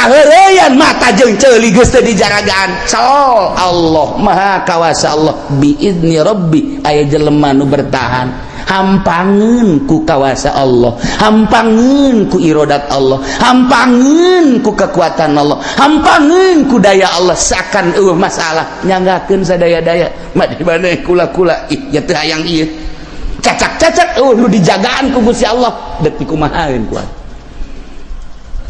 Kaheureuyan mata jeung ceuli geus teu dijaragaan. Col Allah maha kawasa, Allah biizni rabbi. Aya jelema nu bertahan, hampangeun ku kawasa Allah, hampangeun ku irodat Allah, hampangeun ku kekuatan Allah, hampangeun ku daya Allah, seakan eueuh masalah, nyanggakeun sadaya-daya. Mah di mana kula-kula ih ya teu hayang ieu cacak-cacak, eueuh nu dijagaan ku Gusti Allah, deuk dikumahaeun kuat.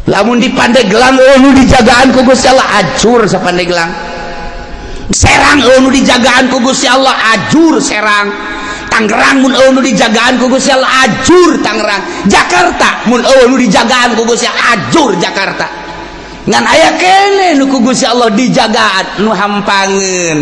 Lamun di Pandeglang eueuh nu dijagaan ku Gusti Allah, acur sapandeglang. Serang eueuh nu dijagaan ku Gusti Allah, ajur Serang. Tangerang mun eueuh nu dijagaan ku Gusti Allah, ajur Tangerang. Jakarta mun eueuh nu dijagaan ku Gusti Allah, ajur Jakarta. Ngan aya keneh nu ku Gusti Allah dijagaan, nu hampangeun,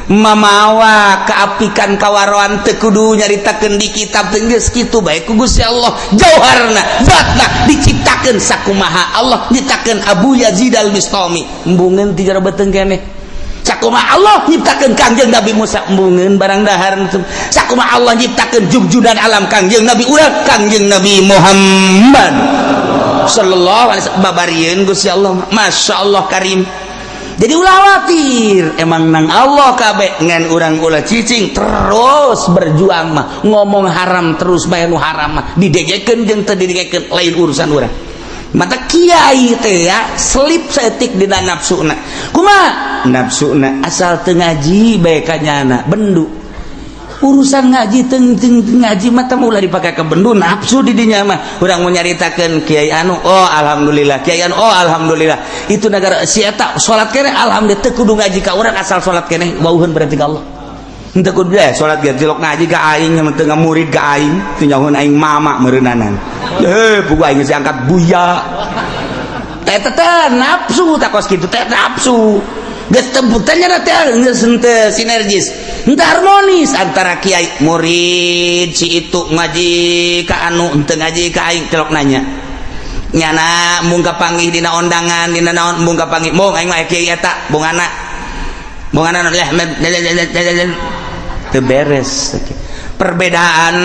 mamawa keapikan kawaroan, teu kudu nyaritakeun di kitab teh, geus kitu bae ku Gusti Allah. Jauharna zatna diciptakeun sakumaha Allah nyiptakeun Abu Yazid Al-Bistami, embungeun ti jero beuteung keneh. Sakumaha Allah nyiptakeun Kangjeng Nabi Musa, embungeun barang dahar. Sakumaha Allah nyiptakeun jugjudan alam Kangjeng Nabi urang, Kangjeng Nabi Muhammad sallallahu alaihi wasallam, babarieun Gusti Allah, Masya Allah karim. Jadi ulah khawatir, emang nang Allah kabeh, ngan urang ulah cicing, terus berjuang mah. Ngomong haram terus bae, nu haram mah didegekeun jeung teu didegekeun lain urusan urang. Mata kiai teh ya selip saeutik dina nafsuna. Kumaha nafsuna? Asal teu ngaji bae ka nyana bendu. Urusan ngaji teng teng ngaji mah teh ulah dipake ke bendu nafsu di dinya mah. Urang mau nyaritakeun kiai anu, oh alhamdulillah, kiai anu, oh alhamdulillah, itu negara si eta salat keneh, alhamdulillah. Teu kudu ngaji ka urang, asal salat keneh wauheun berarti ka Allah. Henteu kudu deh salat ge cilok ngaji ka aing, teu murid ka aing, teu nyahoan aing mama meureunnanan. Eh, pugu aing geus angkat buya. Teh teh nafsu, tak kos kitu teh nafsu. Geus temputannya teh geus henteu sinergis, henteu harmonis antara kiai murid. Si itu ngaji ka anu, henteu ngaji ka aing, celok nanya. Nyana mung kapanggih dina ondangan, dina naon mung kapanggih, mung aing mah kiai eta, bungana. Bungana lah teu beres. Perbedaan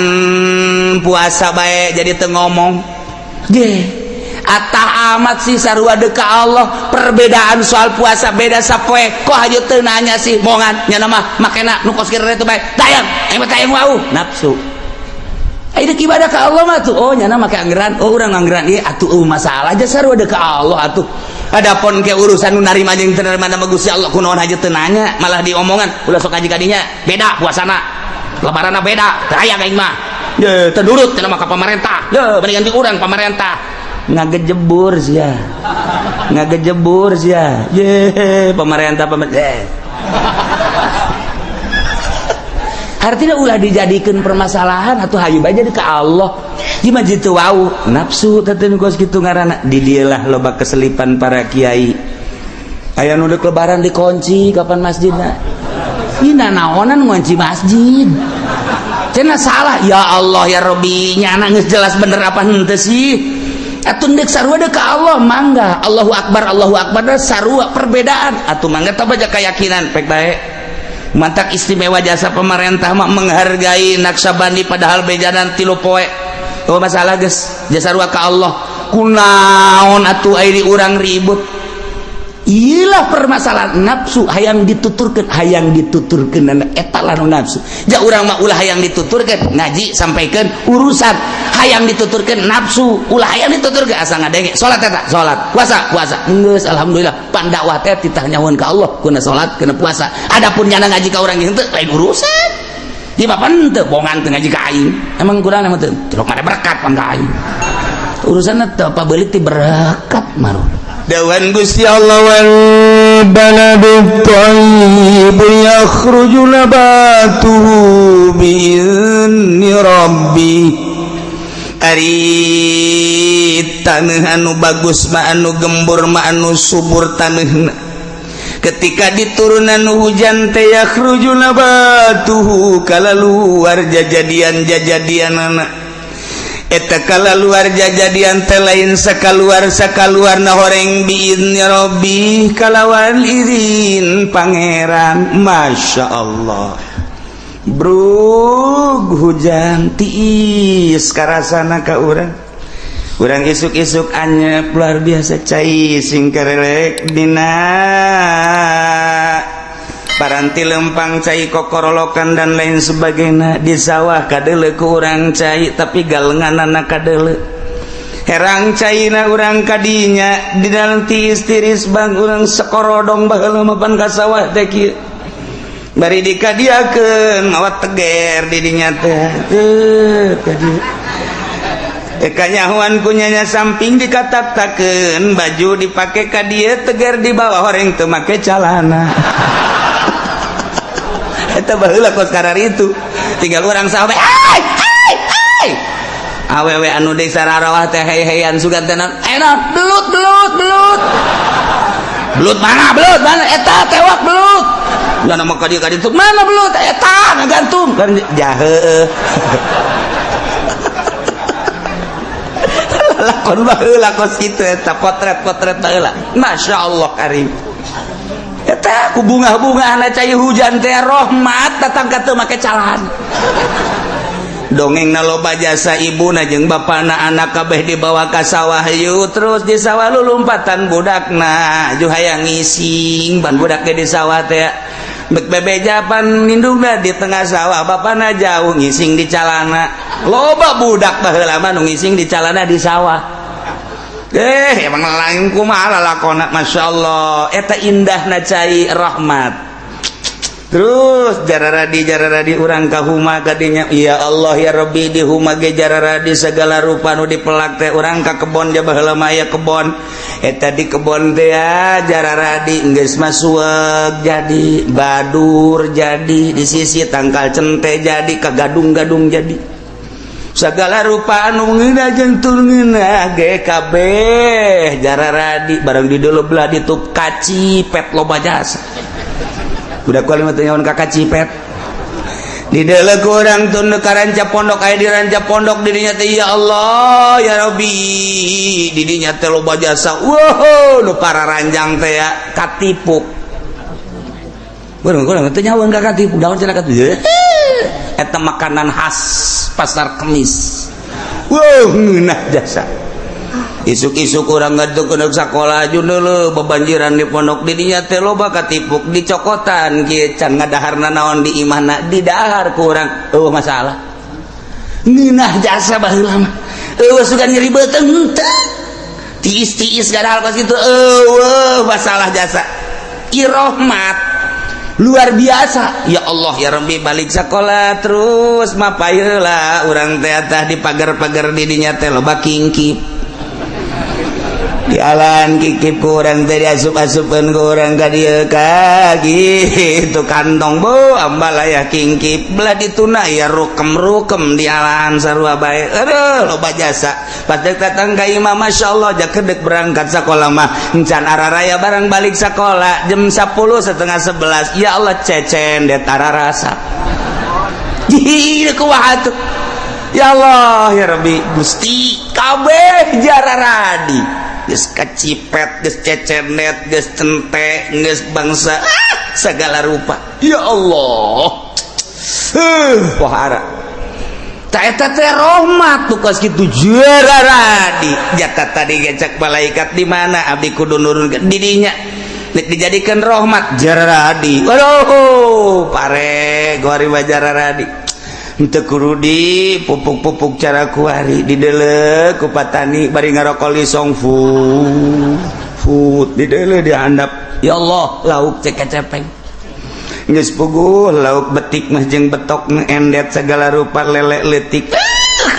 puasa bae jadi teu ngomong. Ge atah amat sih, sarua deka Allah. Perbedaan soal puasa beda sapoe, kok hayu teu nanya sih, mongan nyana mah makena nu kos kieu itu bae tayang, aing mah tayang wau nafsu. Ayo ibadah ka Allah mah tuh, oh nyana make anggeran, oh urang anggeran ieu atuh, oh masalah aja, sarua deka Allah atuh. Adapun ke urusan nu narima jeung teu narima mah Gusti Allah, kunaon haja teu nanya, malah diomongan ulah sok ngaji kadinya, beda puasana, lebaranna beda, teu aya aing mah. Ye, teu nurut cenah mah ka pamarentah. Ye, mendingan di urang pamarentah. Ngagejebur sia. Ngagejebur sia. Ye, pemerintah pemerintah. Artinya ulah dijadikan permasalahan atau hayu bae jadi ke Allah. Di masjid teu wau nafsu teh kos kitu ngaranna. Di dieulah loba keselipan para kiai. Aya nu deuk lebaran dikunci kapan masjidna. Ih, naonan ngunci masjid? Cenah salah. Ya Allah ya Rabbi, nyana geus jelas bener apa henteu sih? Atuh deuk sarua deuk ka Allah mangga. Allahu akbar, Allahu akbar, sarua perbedaan. Atuh mangga tah baca keyakinan pek bae. Mantak istimewa jasa pemerintah mah menghargai Naksabandi, padahal bejanan 3 poe. Oh masalah geus jasa sarua ka Allah. Kunaon atuh ai di urang ribut? Iyalah permasalahan nafsu, hayang dituturkeun, hayang dituturkeun eta lah nu nafsu. Ja urang mah ulah hayang dituturkeun, ngaji sampaikeun urusan hayang dituturkeun nafsu, ulah hayang dituturkeun, asa ngadenge salat eta, salat, puasa, puasa. Geus alhamdulillah, pan dakwah teh titah nyahoan ka Allah kuna salat, kuna puasa. Adapun nyana ngaji ka urang henteu lain urusan. Di mah pan teu bongan teu ngaji ka aing. Emang kurang emang teu celok ada berkat pan ka aing. Urusanna teu apa beulit ti berkat maru. Dawan Gusti Allah wal baladu thayyib yakhruju nabatuhu bi'izni rabbi. Ari taneuh anu bagus mah, anu gembur mah, anu subur taneuhna, ketika diturunan hujan teh yakhruju nabatuhu, kalaluar jajadian jajadianana. Eta kala luar jajadian teh lain sakaluar sakaluar na horeng, biizni rabbi, kalawan izin pangeran. Masya Allah, brug hujan tiis karasana ka urang. Urang isuk-isuk anyep luar biasa cai sing kerelek dina paranti lempang, cai kokorolokan dan lain sebagainya. Di sawah kadele ku urang cai, tapi galenganana kadele herang caina urang kadinya di dalam tiis tiris bang urang sekorodong. Baheula mah pan ka sawah teh kieu, bari dikadiakeun mawa teger di dinya teh. Teu kadi kanyahoan kunyanya samping dikatak-takeun, baju dipake ka dieu, teger di bawah, horeng teu make calana. Eta baheula kos itu tinggal urang sawah, hai hai hai, awewe anu desa rarawah teh hey-heyan sugan teh enak, belut, belut, belut, belut mana, belut mana, eta tewak belut. Dan nama kadi kadi itu mana belut, eta ngagantung kan jahe. Lakon baheula kos kitu eta, potret-potret baheula, Masya Allah karim. Eta ku bunga-bunga cai hujan teh rahmat datang ka teu make calana. Dongeng na loba jasa ibuna jeung bapana, anak kabeh dibawa ka sawah yuk. Terus di sawah lu lompatan budakna ju hayang ngising ban budak ge di sawah teh bek bebejapan nindungna di tengah sawah, bapana jauh ngising di calana. Loba budak baheula mah nu ngising di calana di sawah. Eh, emang lain kumaha lalakona. Masya Allah, eta indahna cai rahmat. Terus jararadi jararadi urang ka huma kadinya. Ya Allah ya Rabbi, di huma ge jararadi segala rupa nu dipelak teh. Urang ka kebon ja, baheula mah aya kebon. Eta di kebon teh ya jararadi, geus masuek jadi badur, jadi di sisi tangkal cente jadi kagadung-gadung, jadi segala rupa anu ngeunah jeung teu ngeunah ge kabeh jararadi. Barang di dulu belah ditu kacipet loba jasa. Budak kuali mah teu nyaon ka kacipet. Di deuleu ku urang tun ka ranca pondok, aya di ranca pondok di dinya teh. Ya Allah ya Rabbi, di dinya teh loba jasa. Wow, nu para ranjang teh ya katipuk. Urang kurang teu nyaon ka katipuk, daun cenah katipuk eta makanan khas Pasar Kemis. Wow, ngeunah jasa. Isuk-isuk urang ngaduk ke sekolah dulu, bebanjiran di pondok di dinya teh loba katipuk, dicokotan kieu can ngadaharna naon di imahna, didahar ku urang, eueuh masalah. Ngeunah jasa baheula mah, eueuh sugan nyeri beuteung teu tiis-tiis gadahal kos kitu, eueuh masalah jasa. Irohmat luar biasa. Ya Allah ya Rabbi, balik sekolah terus mapayeula urang teh tah di pagar-pagar di dinya teh loba kingkip di alan kikip ku urang teh, diasup-asupkeun ku urang ka dieu ka gitu kantong bu ambalaya kingkip belah dituna ya rukem-rukem di alan sarua bae. Aduh, loba jasa. Pas dek datang ka imah, Masya Allah, jakedek berangkat sekolah mah encan araraya. Barang balik sekolah jam 10 setengah 11, ya Allah, cecen det ararasa. Ih, kumaha tuh? Ya Allah ya Rabbi Gusti, kabeh jararadi, geus kacipet, geus cecenet, geus cente, geus bangsa segala rupa. Ya Allah, wahara tak eta teh rahmat tuh kos kitu jararadi. Jata tadi gecak malaikat di mana abdi kudu nurun di dinya dek dijadikan rahmat jararadi. Waduh, pare gori jararadi. Henteu kudu di pupuk-pupuk cara kuari di deuleu ku patani bari ngarokok lisong fu fut di deuleu dihandap. Ya Allah, lauk cek cepeng geus puguh lauk betik mah jeung betok endet segala rupa, lele leutik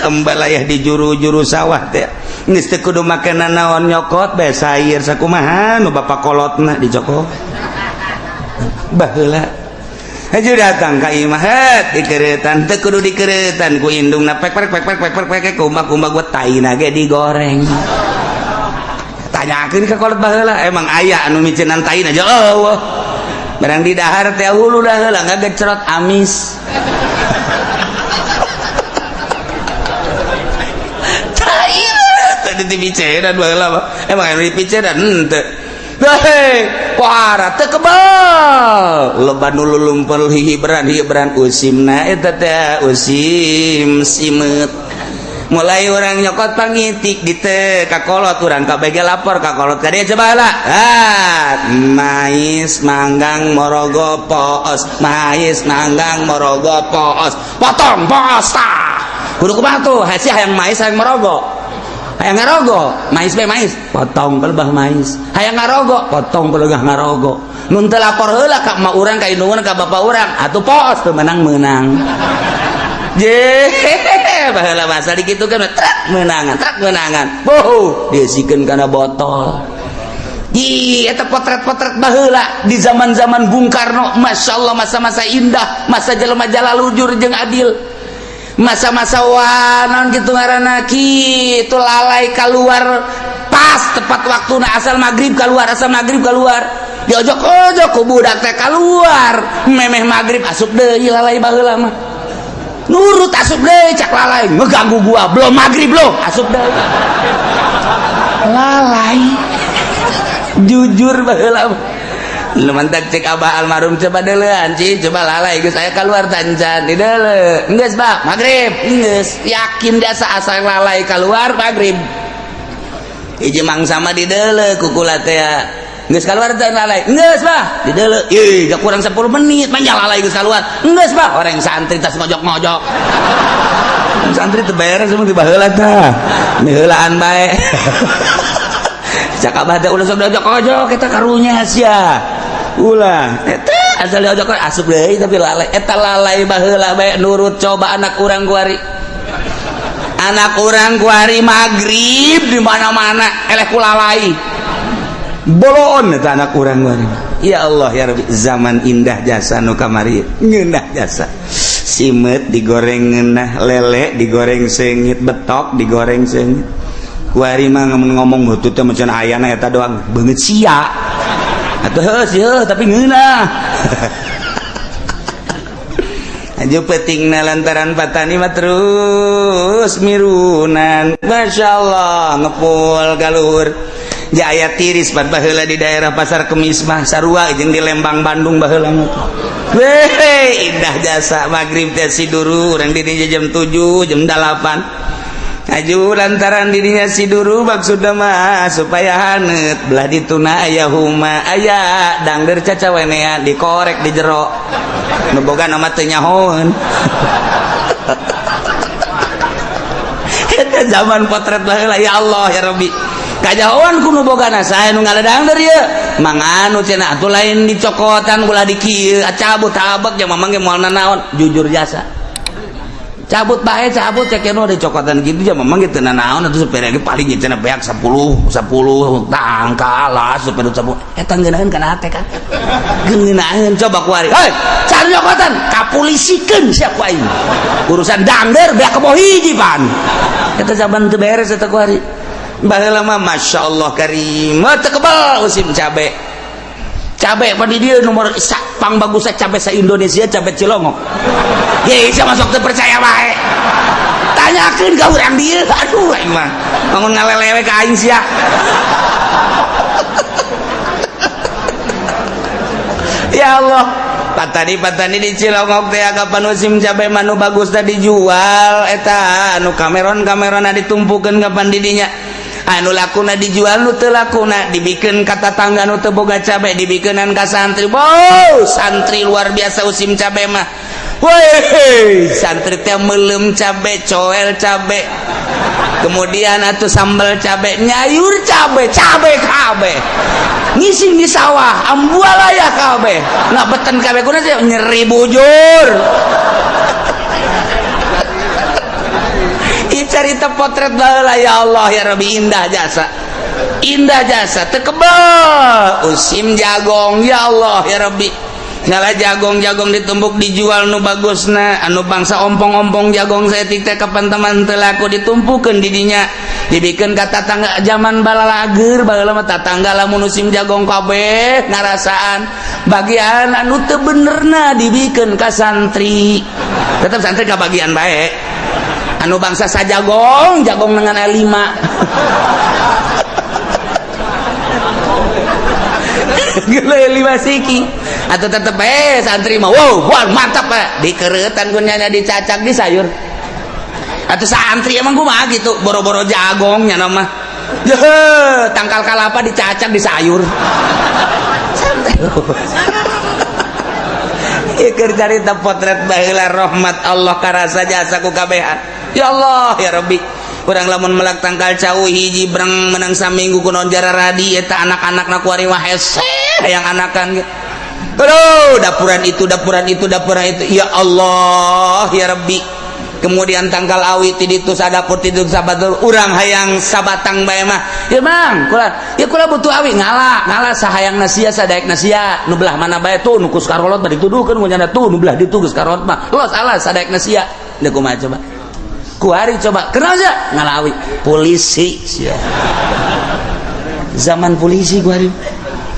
embalayah di juru-juru sawah teh. Geus teu kudu make naon, nyokot bae sayur sakumaha nu bapak kolotna dicokot. Baheula Haju datang ka imah, het dikeretan, teu kudu dikeretan ku indungna, pek pek pek pek pek pek pek kumbak kumbak gua taina ge digoreng. Tanyakeun ka kolot baheula, emang aya anu micenan taina aja eueuh. Barang di dahar teh hulu dah heula ngagecrot amis. Taina teh dipicenan baheula mah. Emang anu dipicenan henteu. Hei, wara teu kebal. Loba nu lulumpel hihibran hibran usimna eta teh usim simeut. Mulai orang nyokot pangitik di teu kakolot urang KBG lapor kakolot ka dia coba lah. Ah, mais manggang morogo poos, mais manggang morogo poos. Potong poos tah. Kudu kumaha tuh? Hasil hayang mais hayang morogo. Hayang ngarogo, mais be mais, potong pelebah mais. Hayang ngarogo, potong pelebah ngarogo. Mun teu lapor heula ka emak urang ka indung ka bapak urang, atuh poos teu menang-menang. Baheula masa dikitukeun truk menangan, truk menangan. Boh, diisikeun kana botol. Ih, eta potret-potret baheula di zaman-zaman Bung Karno, Masya Allah, masa-masa indah, masa jelema jalalujur jeung adil. Masa-masa wanon kitu ngaranna kitu lalai keluar pas tepat waktuna asal maghrib keluar, asal maghrib keluar. Diojok-ojok ku budak teh keluar, memeh maghrib asup deui lalai baheula mah. Nurut asup deh cak lalai ngeganggu gua belum maghrib loh asup deh lalai jujur baheula lu mantak cek abah almarhum coba deulean ci coba lalai geus aya keluar tancan di deule geus bah maghrib geus yakin jasa asal lalai keluar maghrib hiji mangsa mah di deule kukula teh geus keluar teh lalai geus bah di deule ih gak kurang 10 menit mah lalai geus keluar geus bah orang santri tas ngojok-ngojok santri teu beres mun di baheula tah miheulaan bae cak abah teh ulah sok diojok-ojok eta karunya sia ulah eta asal diojok asup deui tapi lalai eta lalai baheula bae nurut coba anak urang kuari anak urang kuari magrib di mana-mana eleh ku lalai bolon eta anak urang kuari. Ya Allah ya Rabbi, zaman indah jasa nu kamari ngeunah jasa simeut digoreng ngeunah, lele digoreng seungit, betok digoreng seungit. Kuari mah ngomong butut teh macan ayana eta doang beungeut sia atuh heuh sih heuh tapi ngeunah. Aju petingna lantaran patani mah terus mirunan, Masya Allah ngepul galur jaya tiris pan baheula di daerah Pasar Kemis mah sarua jeung di Lembang Bandung baheula mah. Weh, indah jasa maghrib teh siduru urang di dinya jam 7 jam 8 aju lantaran dirinya siduru maksudna mah supaya haneut belah dituna aya huma aya dangder cacawenean dikorek di jero nu boga nama teu nyahoeun. Eta zaman potret baheula ya Allah ya Rabbi kajahoan ku nu bogana saha nu ngaledangder ieu manganu cenah atuh lain dicokotan ulah di kieu cabut tabek jeung mamang ge moal nanaon jujur jasa cabut bae cabut cek nu dicokotan kitu jeung mamang ge teu nanaon atuh supir ge paling cenah beak 10 10 tangkal supir 10 eta ngeunaheun kana hate kan ngeunaheun coba ku ari heuy cari cokotan kapulisikeun sia ku aing urusan dangder beak kebo hiji pan eta zaman teu beres eta ku ari baheula mah Masya Allah karim teu kebal musim cabe cabe pada dia nomor pang bagusnya cabe sa Indonesia cabe Cilongok ye sia masuk teu percaya bae tanyakeun ka urang dieu aduh aing mah bangun ngalelewe ka aing sia. Ya Allah patani-patani di Cilongok teh kapan musim cabe manu bagus teh dijual eta anu kameron-kamerona ditumpukeun kapan didinya anu lakuna dijual nu teu lakuna dibikeun ka tatangga nu teu boga cabe dibikeunan ka santri. Wow, santri luar biasa musim cabe mah. Woi, santri teh meuleum cabe, coel cabe. Kemudian atuh sambal cabe, nyayur cabe, cabe kabeh. Ngising di sawah, ambualaya kabeh. Nah beten kabeh kuna sih nyeri bujur. Cerita potret baheula ya Allah ya Rabbi indah jasa indah jasa teu kebel usim jagong ya Allah ya Rabbi ngala jagong-jagong ditumbuk dijual nu bagusna anu bangsa ompong-ompong jagong saeutik teh kapan teman teu laku ditumpukeun di dinya dibikeun ka tatangga zaman balalager baheula mah tatangga lamun musim jagong kabeh ngarasaan bagian anu teu benerna dibikeun ka santri tetep santri ka bagian bae anu bangsa sajagong jagong dengan L5 gila L5 siki atau tetep santri mah wow, wah mantap pak dikeretan kunyanya dicacak di sayur Atuh santri emang kumaha gitu, boro-boro jagong nya mah. Tangkal kalapa dicacak di sayur. Santai. Ieu keur carita potret baheula rahmat Allah karasa jasa ku kabehan. Ya Allah ya Rabbi. Urang lamun melak tangkal cau hiji breng menang saminggu kunaon jararadi eta anak-anakna kuari mah hese hayang anakan ge. Aduh, dapuran itu, dapuran itu, dapuran itu. Ya Allah ya Rabbi. Kemudian tangkal awi ti ditu sadapur ti ditu sabatur urang hayang sabatang bae mah. Ya Bang, kula ya kula butuh awi ngala, ngala sahayang sia sadaek sia nu belah mana bae tuh nu kus karolot mah dituduhkeun ku nyana tuh nu belah ditu geus karolot mah. Los alas sadaek sia. Deuk kumaha coba? Kuari coba, kenal sia ngala awi polisi sia. Zaman polisi kuari.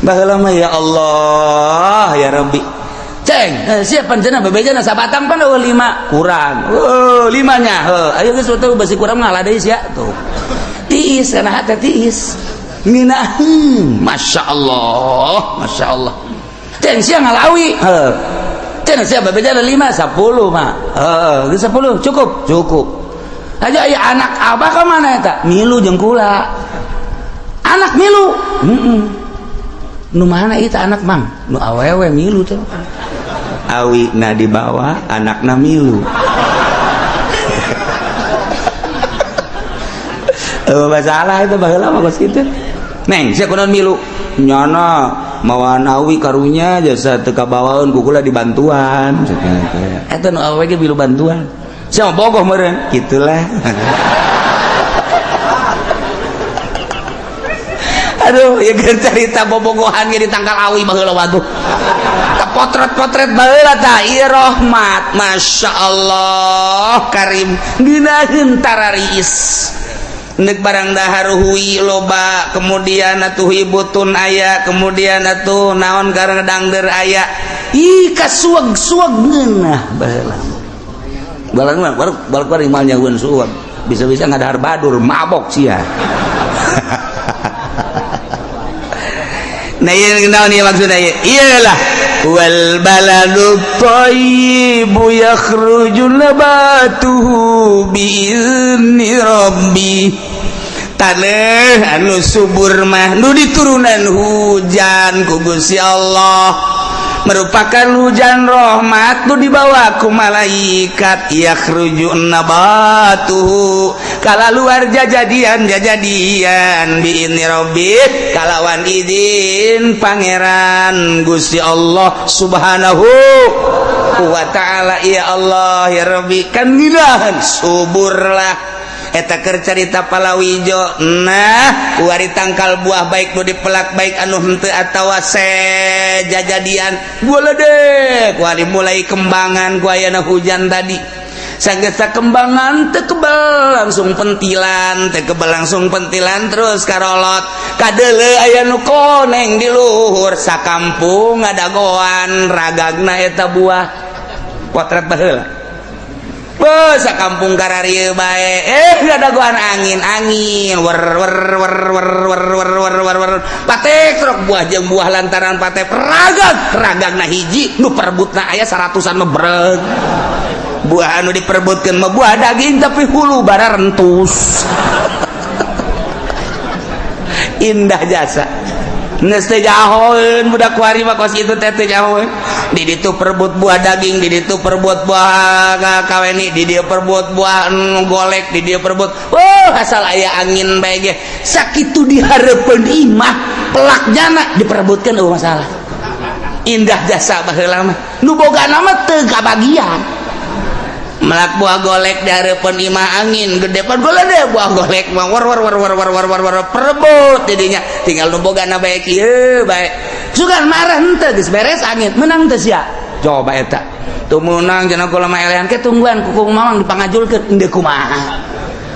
Baheula mah ya Allah ya Rabbi. Ceng, siapa cenah bebejana sabatang pan eueuh 5 kurang. Heuh, limanya. Heuh, ayo geus teu besi kurang ngala deui sia tuh. Tiis kana hate tiis. Ngeunaheun, Masya Allah, Masya Allah. Ceng sia ngalawi. Heuh. Ceng sia bebejana 5 10 mah. Heuh, geus 10 cukup, cukup. Aja aya anak abah ka mana eta? Milu jeung kula. Anak milu. Heeh. Nu mana itu anak mang? Nu awewe milu teh. Awi na dibawa anakna milu. Masalah itu baheula mah kos kitu. Neng, sia kunaon milu? Nyana mawaan awi karunya jasa teu kabawaeun ku kula dibantuan. Eta nu awewe ge milu bantuan. Sia mah bogoh meureun. Kitulah. Aduh, ya keur carita bobogohan ge di tangkal awi baheula waduh. Potret-potret baheula tah ieu rahmat Masya Allah Karim ngeunaheun tarariis nek barang dahar hui loba kemudian atuh hibutun aya kemudian atuh naon karena dangder aya ih kasuag-suag ngeunah baheula balang mah baru bari mal nyahueun suag bisa-bisa ngadahar badur mabok sia. Nah ieu naon ieu maksudna ieu iyalah wal baladu thayyibu yakhruju nabatuhu bi'izni rabbi. Taneuh anu subur mah nu diturunan hujan ku Gusti Allah merupakan hujan rahmat nu dibawa ku malaikat yakhruju nabatuhu kalaluar jajadian jajadian bi'izni rabbi kalawan izin pangeran Gusti Allah Subhanahu wa ta'ala. Ya Allah ya Rabbi kan nginahan suburlah eta keur carita palawijo. Nah kuari tangkal buah baik nu dipelak baik anu henteu atawa sejajadian boledek kuari mulai kembangan ku ayana hujan tadi sanggeus kembangan teu kebel langsung pentilan teu kebel langsung pentilan terus karolot kadeuleu aya nu koneng di luhur sakampung ngadagoan ragagna eta buah potret baheula. Beuh kampung kararieu bae ngadagoan angin angin wer wer wer wer wer wer wer wer wer patek truk buah jeung buah lantaran patek ragag ragagna hiji nu perebutna aya 100-an mah breg buah anu diperebutkeun mah buah daging tapi hulu bara rentus. Indah jasa geus teu jahoeun budak kuari mah kos kitu teh teu jahoeun. Di ditu perebut buah daging, di ditu perebut buah kaweni, di dieu perebut buah golek, di dieu perebut. Oh, asal aya angin bae ge sakitu dihareupeun imah pelak jana diperebutkeun eueuh masalah. Indah jasa baheula mah. Nu bogana mah teu kabagian. Melak buah golek di hareupeun imah angin gede pan golek buah golek mah war war war war war war war war perebut jadinya tinggal nu bogana bae kieu bae. Sugan marah henteu geus beres angin menang teu sia. Coba eta. Teu meunang cenah kula mah elehan ke tungguan ku mamang dipangajulkeun endeu kumaha.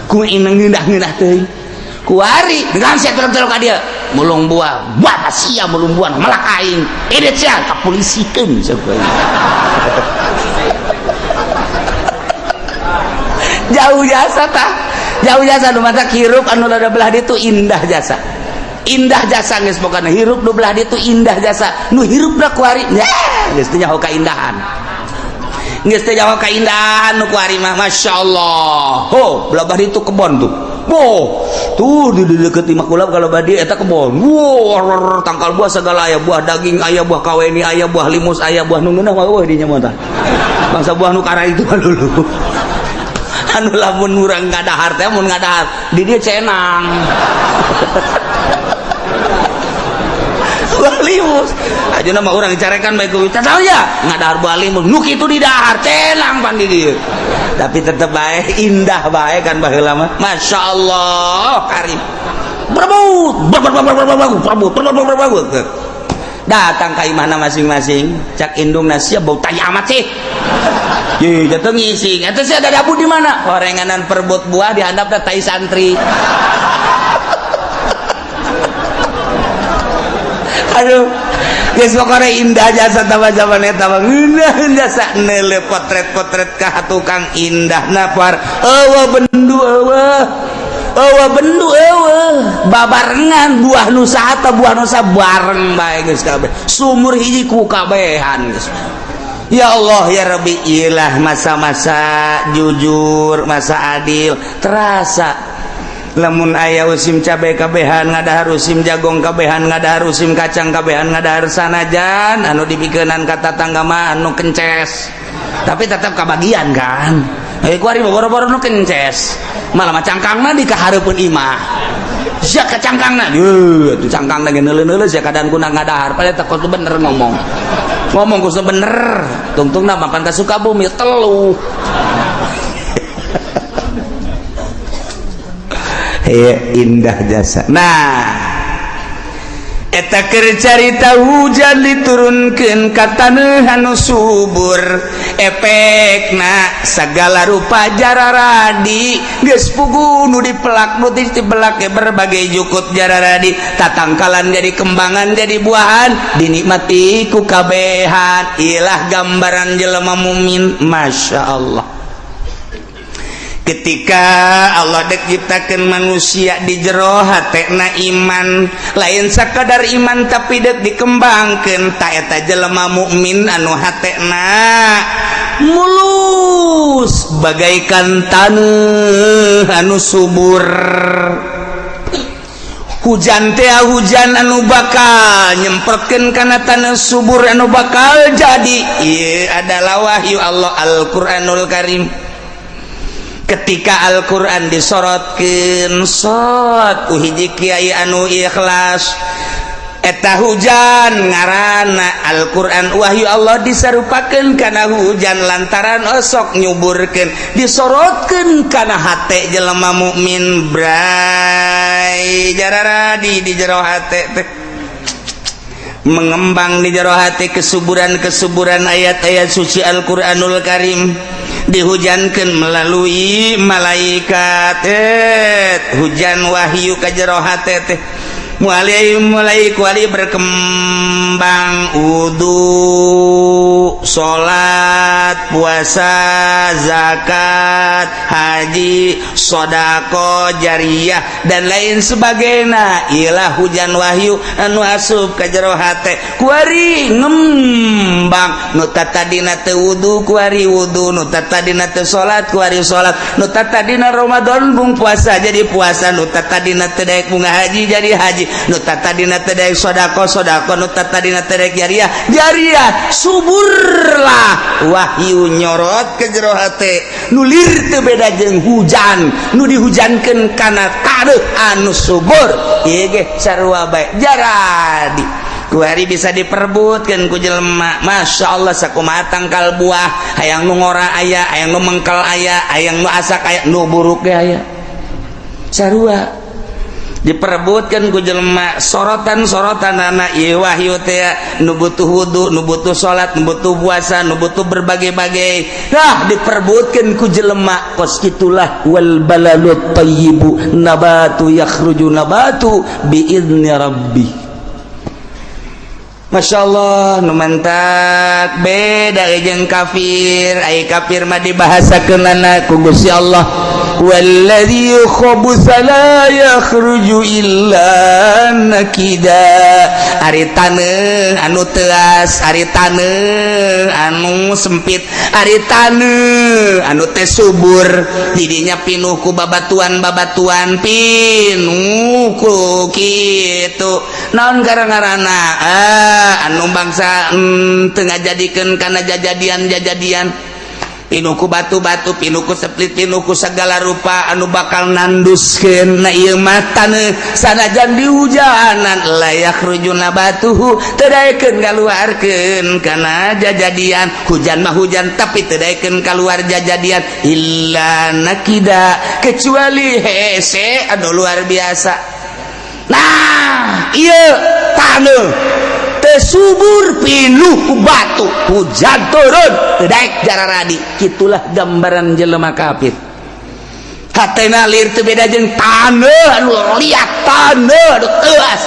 Ku ineng ngeunah-ngeunah teuing. Kuari dengan sia tolong-tolong ka dieu. Mulung buah, buah sia mulung buah melak aing. Edet sia kapolisikeun sok aing. Jauh jasa tah. Jauh jasa nu mata hirup anu rada belah ditu indah jasa. Indah jasa geus pokona hirup nu belah ditu indah jasa. Nu hirupna kuari geus teu nyaho kaindahan. Geus teh jawab kaindahan nu kuari mah, Masya Allah. Oh, belah itu kebon tuh. Wow, tuh di deket imah kula kalau badi eta kebon. Wow, tangkal buah segala aya, buah daging aya, buah kaweni aya, buah limus aya, buah nu ngeunah mah eueuh dinya mah tah. Bangsa buah nu kara itu mah dulu. Anu lamun urang ngadahar teh, mun ngadahar di dia cenang. Buah limus. Aja nama urang dicarekan bae ku tahu ya, ngadahar buah limus. Nu kitu di dahar cenang pan di dieu. Tapi tetep bae indah bae kan baheula mah. Masya Allah, karim. Berebut, berebut, berebut, berebut, berebut. Datang ka imahna masing-masing, cak indungna, sia bau tai amat sih. Ye, jatuh ngising. Eta sih ada dabu di mana? Horenganan perebut buah dihandap tai santri. Aduh, geus pokona indah jasa tambah zaman eta mah ngeunah jasa neuleuh potret-potret ka tukang indah napar. Eueuh bendu eueuh. Eueuh bendu eueuh. Babarengan buah nusa atau buah nusa bareng bae geus kabeh. Sumur hiji ku kabehan geus. Ya Allah ya Rabbi, ilah masa-masa jujur, masa adil terasa. Lamun aya usim cabai kabehan ngadahar, usim jagong kabehan ngadahar, usim kacang kabehan ngadahar, sanajan anu dipikeunan ka tatangga mah anu kences, tapi tetap kabagian kan. Eh, kuari boro-boro nu kences malah mah cangkangna di kahareupeun imah. Sia ka cangkangna, yeuh atuh cangkangna ge neuleuh-neuleuh sia kadang kuna ngadahar. Padahal teh kudu bener ngomong, ngomong kudu bener tungtungna mapan ka Sukabumi telu. Indah jasa. Nah, eta keur carita hujan diturunkeun ka taneuh anu subur, efekna sagala rupa jararadi geus pugu nu dipelak nu dipelak berbagai jukut jararadi, tatangkalan jadi kembangan jadi buahan dinikmati ku kabehan. Ilah gambaran jelema mukmin, Masya Allah. Ketika Allah dek ciptakan manusia di jero hatena iman, lain sakadar iman tapi dek dikembangkan. Ta eta jelema mukmin anu hatena mulus bagaikan taneuh anu subur. Hujan teh hujan anu bakal nyemprotkeun kana taneuh subur anu bakal jadi. Ieu adalah wahyu Allah Al-Qur'anul Karim. Ketika Al-Quran disorotkeun sot ku hiji kiai anu ikhlas, eta hujan ngaranna Al-Quran wahyu Allah disarupakeun kana hujan lantaran osok nyuburkeun, disorotkeun kana hate jelema mukmin, bray jararadi di jero hate teh mengembang di jero hate kesuburan-kesuburan ayat-ayat suci Al-Qur'anul Karim dihujankan melalui malaikat. Hujan wahyu ka jero hate teh mulai mulai kuali berkembang wudu, salat, puasa, zakat, haji, sodako, jariah dan lain sebagainya. Ilah hujan wahyu anu asup ka jero hate kuari ngembang. Nu tadina teu wudu kuari wudu, nu tadina teu salat kuari salat, nu tadina Ramadan bung puasa jadi puasa, nu tadina teu daek bunga haji jadi haji, nu tadina teu daek sodako sodako, nu tadina teu daek jariah jariah. Suburlah wahyu nyorot ke jero hate nu lir teu beda jeung hujan nu dihujankeun kana taneuh anu subur. Ieu ge sarua bae jaradi kuari bisa diperebutkeun ku jelema. Masya Allah, sakumaha tangkal buah, hayang nu ngora aya, hayang nu mengkel aya, hayang nu asak aya, nu buruk ge aya, sarua diperebutkan ku jelema. Sorotan-sorotan anak ieu wahyu teh nu butuh wudu, nu butuh salat, nu butuh puasa, nu butuh berbagai-bagai. Nah, diperebutkan ku jelema kos kitulah. Wal balalut thayyibu nabatu yakhruju nabatu bi idzni rabbi. Masya Allah, nu mantak beda jeung kafir. Ai kafir mah dibahasakeunana ku Gusti Allah. Walladzi khabutha la yakhruju illa nakida. Ari taneuh anu teuas, ari taneuh anu sempit, ari taneuh anu teh subur, didinya pinuh ku babatuan-babatuan, pinuh ku kitu. Naon gara-garana? Ah, anu bangsa teu ngajadikeun kana jajadian-jajadian, pinuh ku batu-batu, pinuh ku seplit, pinuh ku segala rupa anu bakal nanduskeun. Na ieu mah taneuh sanajan dihujanan, la yakhruju nabatuhu, teu daekeun ngaluarkeun kana jajadian. Hujan mah hujan, tapi teu daekeun kaluar jajadian, illa nakida, kecuali hese anu luar biasa. Nah, ieu taneuh teu subur, pinuh ku batu, hujan turun teu daek jararadi. Kitulah gambaran jelema kafir, hatena lir teu beda jeung taneuh anu liat, taneuh anu teuas.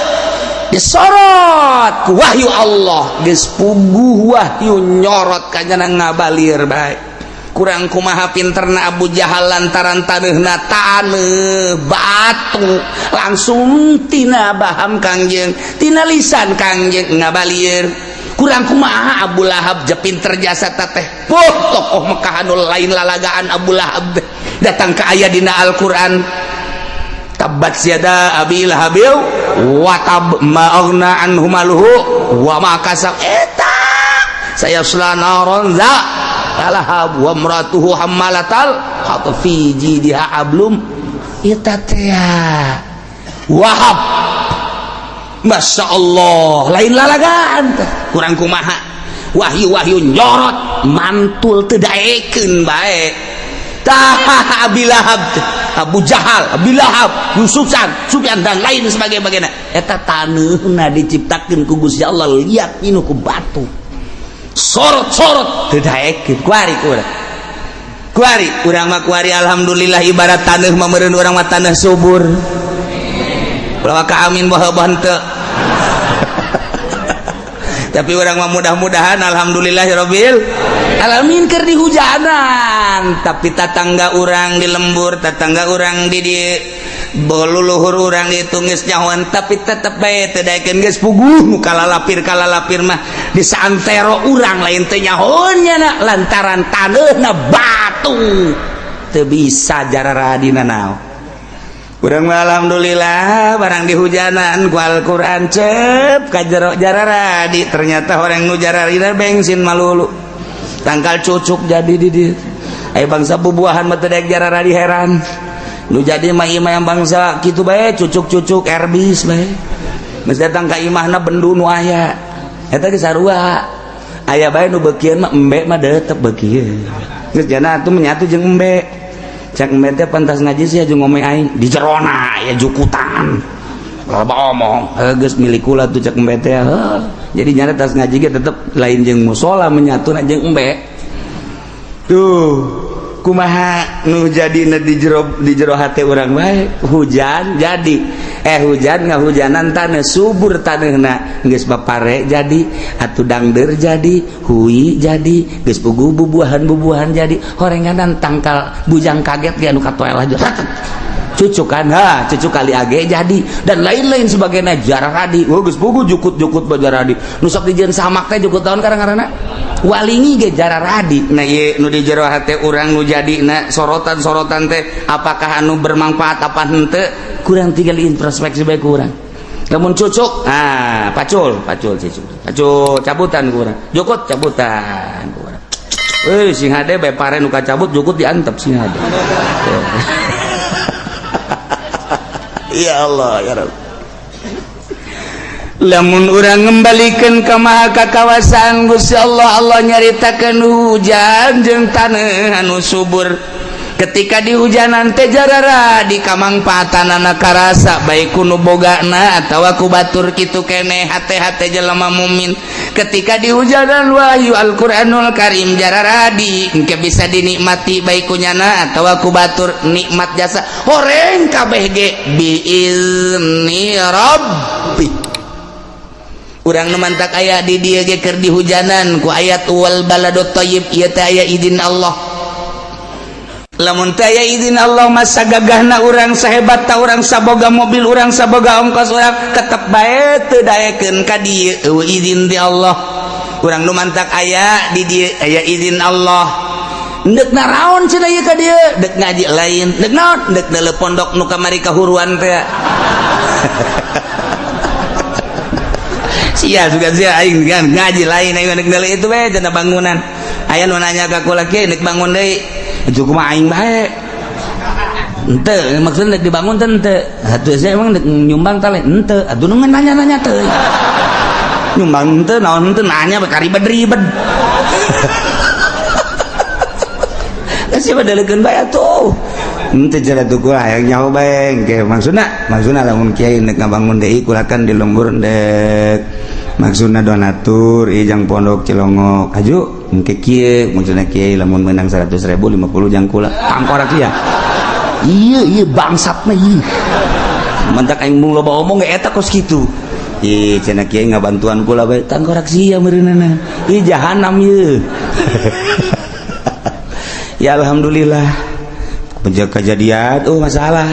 Disorot ku wahyu Allah, geus puguh wahyu nyorot kanyana ngabalir bae. Kurang kumaha pinterna Abu Jahal, lantaran taneuhna taneuh batu, langsung tina baham Kangjeng, tina lisan Kangjeng ngabalir. Kurang kumaha Abu Lahab je pinter jasa teteh. Puh, tokoh Mekah anu lain lalagaan Abu Lahab teh. Datang ke ayat dina Al-Qur'an, tabbat yada abi lahabil wa tab ma aghna anhu maluhu wa ma kasab, eta sayasla naron za lahab wa imratuhu hammalatal hatab fi jidiha hablum. Eta teh Wahab, Masya Allah, lain lalagaan teh. Kurang kumaha wahyu-wahyu nyorot mantul teu daekeun bae. Tah, Abi Lahab teh, Abu Jahal, Abi Lahab, Yusufan, Sufyan dan lain sebagainya, eta taneuhna diciptakeun ku Gusti Allah liat, pinuh ku batu, sorot-sorot teu daekeun. Kuari urang, kuari urang mah, kuari alhamdulillah ibarat taneuh mah meureun urang mah taneuh subur. Ulah ka amin baha henteu, tapi urang mah mudah-mudahan alhamdulillahirabbil alamin keur dihujanan. Tapi tatangga urang di lembur, tatangga urang di luluhur urang itu geus nyahoan, tapi tetep bae teu daekeun. Geus puguh nu kalalapir kalalapir mah di saantero urang lain teu nyahoan nya, lantaran taneuhna batu, teu bisa jararadina naon. Urang mah alhamdulillah barang dihujanan ku Al-Qur'an cep ka jero jararadi. Ternyata orang nu jararina bensin malulu tangkal cucuk jadi di dieu. Aya bangsa bubuahan mah teu daek jararadi, heran. Nu jadi mah imah yang bangsa kitu bae, cucuk-cucuk erbis bae. Geus datang ka imahna bendu nu aya eta geus sarua. Aya bae nu beukieun mah, embe mah tetep beukieun, geus jana atuh menyatu jeung embe. Cek embe teh pantas ngaji sih jeung ngomong aing di jerona aya jukutan loba omong. Heuh, geus milik kula tuh, cek embe teh. Heuh, jadi nyana tas ngaji ge tetep lain jeung musola, menyatu jeung embe tuh. Kumaha nu jadi di jero hate urang bae? Hujan jadi, hujan ngahujanan tanah subur, tanahna geus bapare jadi atuh, dangder jadi, hui jadi, geus puguh bubuahan-bubuahan jadi. Horenganan tangkal bujang kaget ge anu katoel aja cucuk kan, ha cucuk kali age jadi dan lain-lain sebagainya jaradi. Oh, geus puguh jukut-jukut bajaradi nu sok dijieun samak teh jukut tahun karang-karana walingi ge jararadi. Nah, ieu nu di jero hate urang nu jadi na sorotan-sorotan teh apakah anu bermanfaat apa henteu? Kurang tinggal introspeksi bae kurang. Lamun cucuk, ah, pacul pacul cucuk pacul cabutan kurang, jukut cabutan kurang. Euy, sing hade bae pare nu kacabut jukut diantep sing hade. Ya Allah ya Rabb. Lamun urang ngembalikan ke maha kakawasaan Gusti Allah, Allah nyaritakeun hujan jeung taneuh anu subur. Ketika di hujanan teh jarara di kamangpaatanana karasa baik ku nu bogana atawa ku batur, kitu keneh hate-hate jelema mukmin. Ketika di hujanan wahyu Al-Qur'anul Karim jararadi, engke bisa dinikmati baik ku nyana atawa ku batur, nikmat jasa horeng kabeh ge biizni rabbi. Urang nu mantak aya di dieu ge keur dihujanan ku ayat wal baladut thayyib. Ieu teh aya idin Allah. Lamun teu aya izin Allah masa gagahna urang, sahebat ta urang, saboga mobil urang, saboga ongkos urang, tetep bae teu daekeun ka dieu, eueuh izin ti Allah. Urang nu mantak aya di dieu aya izin Allah. Ndek naraon cenah ieu ka dieu? Dek ngaji lain, dek naon? Dek deuleu pondok nu kamari kahuruan teh. Sia sugan sia aing kan ngaji lain, aing dek deuleu itu bae cenah bangunan. Aya nu nanya ka kula, "Kieu dek bangun deui?" Itu kumaha aing bae. Henteu, maksudna dek dibangun teh henteu. Atuh saya emang dek nyumbang tah lain henteu. Atuh nu nanya-nanya teh. Nyumbang henteu naon henteu nanya ribet-ribet. Siapa daleukeun bae atuh. Henteu cenah tuh kula hayang nyaho bae engke maksudna maksudna lamun kiai nek ngabangun deui kula kan di lembur dek maksudna donatur ieu jang pondok Cilongok aju engke kieu maksudna kiai lamun menang 100.000 50 jang kula pangkorak ieu. Iya iya bangsat mah ieu. Mantak aing mung loba omong ge eta kos kitu. Ih cenah kiai ngabantuan kula bae tangkorak sia meureunana. Ih jahanam ieu. Ya alhamdulillah penjaga kejadian oh masalah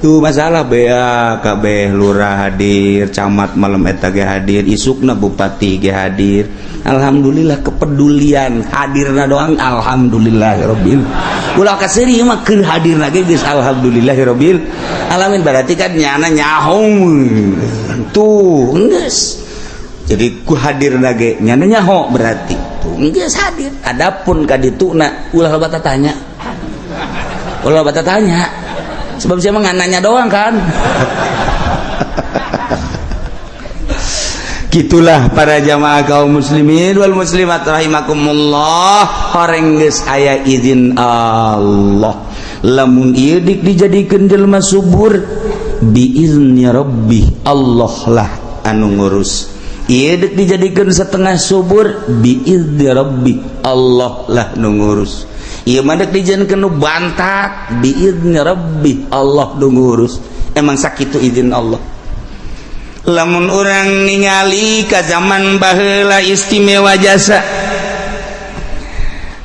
tuh masalah bea kabeh lurah hadir, camat malam eta ge hadir, isukna bupati ge hadir. Alhamdulillah kepedulian hadirna doang alhamdulillahirabbil. Ulah kaseuri mah keur hadirna ge geus alhamdulillahirabbil alamin, berarti kan nyana nyaho tuh geus. Jadi ku hadirna ge nyana nyaho berarti tuh geus hadir. Adapun ka dituna ulah loba tanya. Ulah loba tanya. Sebab saya mah nanya doang kan. Gitulah para jamaah kaum muslimin wal muslimat rahimakumullah, horeng geus aya izin Allah. Lamun ieu dik dijadikeun jelema subur biizni rabbi, Allah lah anu ngurus. Ieu dek dijadikeun setengah subur biizni rabbi, Allah lah nu ngurus. Ieu mah dek dijadikeun nu bantak biizni rabbi, Allah nu ngurus. Emang sakitu izin Allah. Lamun urang ningali ka zaman baheula istimewa jasa